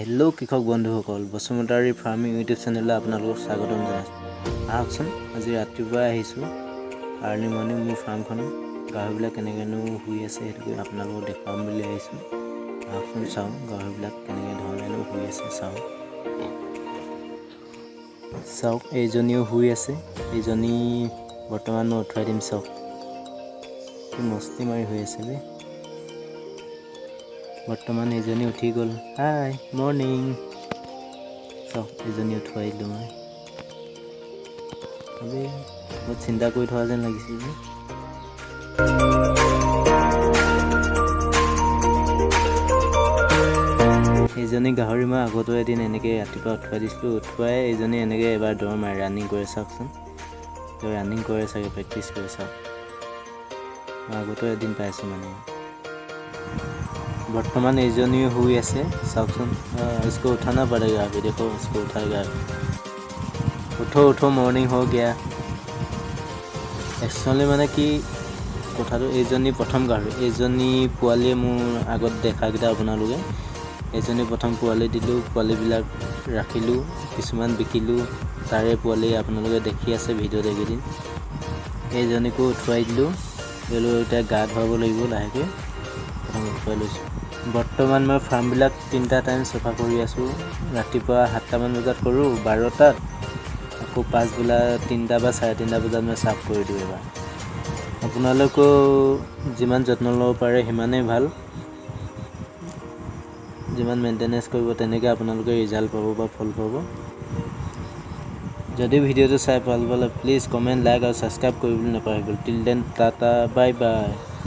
Hello' কৃষক বন্ধুসকল, Basumatary farming YouTube চেনেললৈ আপোনালোকক স্বাগতম জনাইছোঁ। আহকচোন, আজি ৰাতিপুৱাই আহিছোঁ আৰ্লি মৰ্ণিং। মোৰ ফাৰ্মখনত গাহৰিবিলাক কেনেকৈনো শুই আছে, সেইটোকে আপোনালোকক দেখুৱাম বুলি আহিছোঁ। আহকচোন, চাওঁ গাহৰিবিলাক কেনেকৈ ধৰণেনো শুই আছে। চাওঁ, চাওক, এইজনীও শুই আছে। এইজনী বৰ্তমান মই উঠুৱাই দিম। চাওক, কি মস্তি মাৰি শুই আছে বে। বৰ্তমান এইজনী উঠি গ'ল। হাই, মৰ্ণিং। চাওক, এইজনী উঠুৱাই দিলোঁ মই। আবে, বহুত চিন্তা কৰি থকা যেন লাগিছে যে। এইজনী গাহৰি মই আগতো এদিন এনেকৈ ৰাতিপুৱা উঠুৱাই দিছিলোঁ। উঠুৱাই এইজনী এনেকৈ এবাৰ দৌৰ মাৰে, ৰানিং কৰে। চাওকচোন, ৰানিং কৰে চাগে, প্ৰেক্টিছ কৰে। চাওক, মই আগতো এদিন পাইছোঁ মানে। বৰ্তমান এইজনীও শুই আছে। চাওকচোন, इसको उठाना पड़ेगा अभी। देखो, इसको उठाएगा। उठो, उठो, मॉर्निंग हो गया। একচুৱেলি মানে কি কথাটো, এইজনী প্ৰথম গাহৰি। এইজনী পোৱালীয়ে মোৰ আগত দেখাকেইটা আপোনালোকে, এইজনী প্ৰথম পোৱালি দিলোঁ। পোৱালিবিলাক ৰাখিলোঁ, কিছুমান বিকিলোঁ। তাৰে পোৱালি আপোনালোকে দেখি আছে ভিডিঅ'ত এইকেইদিন। এইজনীকো উঠুৱাই দিলোঁ। এতিয়া গা ধুৱাব লাগিব লাহেকৈ। প্ৰথম উঠুৱাই লৈছোঁ। বৰ্তমান মই ফাৰ্মবিলাক তিনিটা টাইম চফা কৰি আছোঁ। ৰাতিপুৱা 7টামান বজাত কৰোঁ, 12টাত, আকৌ পাছবেলা 3টা বা 3:30 বজাত মই চাফ কৰি দিওঁ এবাৰ। আপোনালোকেও যিমান যত্ন ল'ব পাৰে সিমানেই ভাল। যিমান মেইনটেনেঞ্চ কৰিব, তেনেকৈ আপোনালোকে ৰিজাল্ট পাব বা ফল পাব। যদি ভিডিঅ'টো চাই ভাল পালে, প্লিজ কমেণ্ট, লাইক আৰু ছাবস্ক্ৰাইব কৰিবলৈ নাপাহৰিব। Till then, tata, bye bye.